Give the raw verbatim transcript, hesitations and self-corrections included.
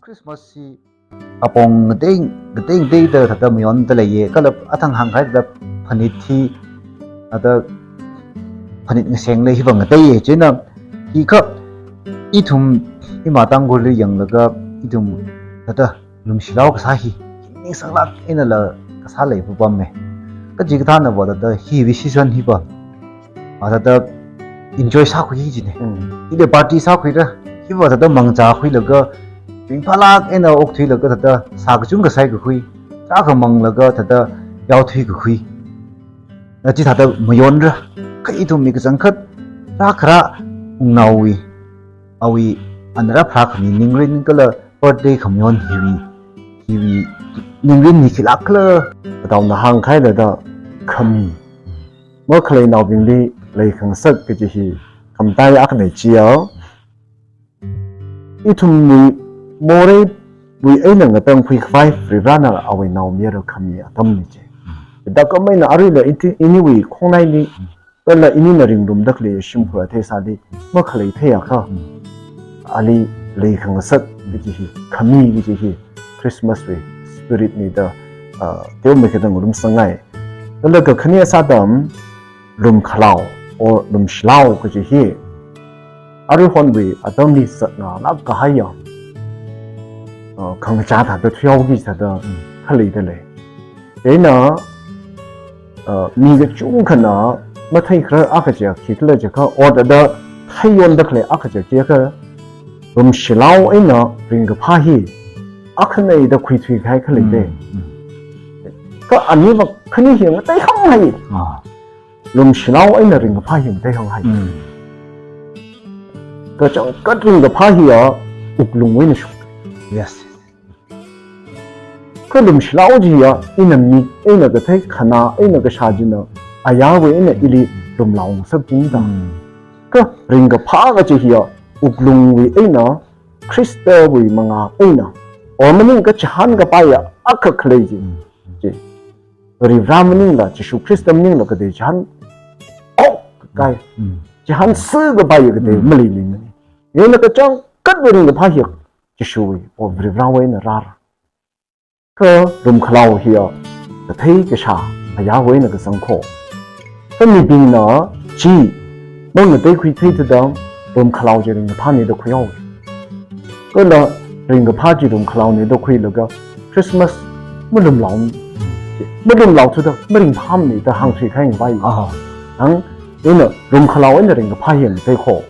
Christmas hi apong ngatei, ngatei ngateida thāda mayonda leiya, kala athang hāngkahai thāda phanit hi, thāda phanit ngaseng lei hiva ngateiya, chieina hikha ithum ima Tangkhulli yanglaga ithum thāda lumshilao kasā hi, ningsanglāk einala kasā leipapama. Kachikathānava thāda hiwui season hiva, a thāda enjoy sākhui hi jina. Mm. Hili party sākhuira, hiva thāda mangachā khuilaga, ringphālāk eina okthuilaga thāda sā kachungkha saikakhui, tarākha manglaga thāda yaothuikakhui. Na chithāda mayonra, kha ithum mi kachangkhat, rākhara wungnaowui, awui, ana rāpharākhami ningrin kala birthday khamayon hiwui, hiwui ningrin hi khilāk khala. Ataona hāngkahai thāda khami. Makhaleinaobingli leikhangasak kaji hi khamataiya akhana chiya. Ithumwui moreiwui eina ngatangkhui khavai Varivarana awui naomayara khami atamna chi. Thāda khamei eina aruila iti, iniwui khongnaili, kala inina ringrumda khalei shimkhur athei sāli makhalei theiakha, ali leikhangasak kaji hi, khami kaji hi, Christmas wui spirit na da, ah, teomeikha tangda ngarumsangngai. Kala kakhane sāda, lumkhalao, or lumshilao kaji hi, aruihonwui atamli zatngalāk kahaiya, ah, khangachā thāda thuihaoki thāda, mm, khalei da lei. Chieina, ah, mi kachungkhana matheikharar akha chiya khikhala jiakha, or thāda theiyonda khalei akha chiya khikha, lumshilao eina ringkaphā hi akhana da khuithuikahai khalei da. Mm, mm. Kha aniva khani hi ngateihānghai. Ah. Lumshilao eina ringkaphā hi ngateihānghai. Mm. Kachangkhat ringkaphā hiya wuklungwui eina shok. Yes. Kha lumshilao chiya, ina mik eina kathei, khanā eina kashā china, ayarwui eina ili lumlaongasak chida. Mm. Kha ringkaphā kaji hiya, wuklungwui eina, Khristawui mangā eina, or maningakha chihān kapaiya akha khalei chi. Mm. Chi. Varivara maningla, Jishu Khrista maningla katei chihān, oh, kai. Mm. Chihān sākapaiya katei, mm, maleimana. Chieina kachangkhatwui ringkaphā hiya Jishuwui, or Varivarawui eina rāra. Kha lumkhalao hiya, kathei kashā, ayarwui eina kazang kho. Kha mibingna chi, mangateikhui theithuda, lumkhalao chi ringkaphāna da khuihao. Kala ringkaphā chi lumkhalaona da khuilaga, Christmas malumlao, malumlao thuda, maringphāmana da hāngthuikahai ngapai. Aha. Hāng, ina lumkhalao eina ringkaphā hi ngatei kho.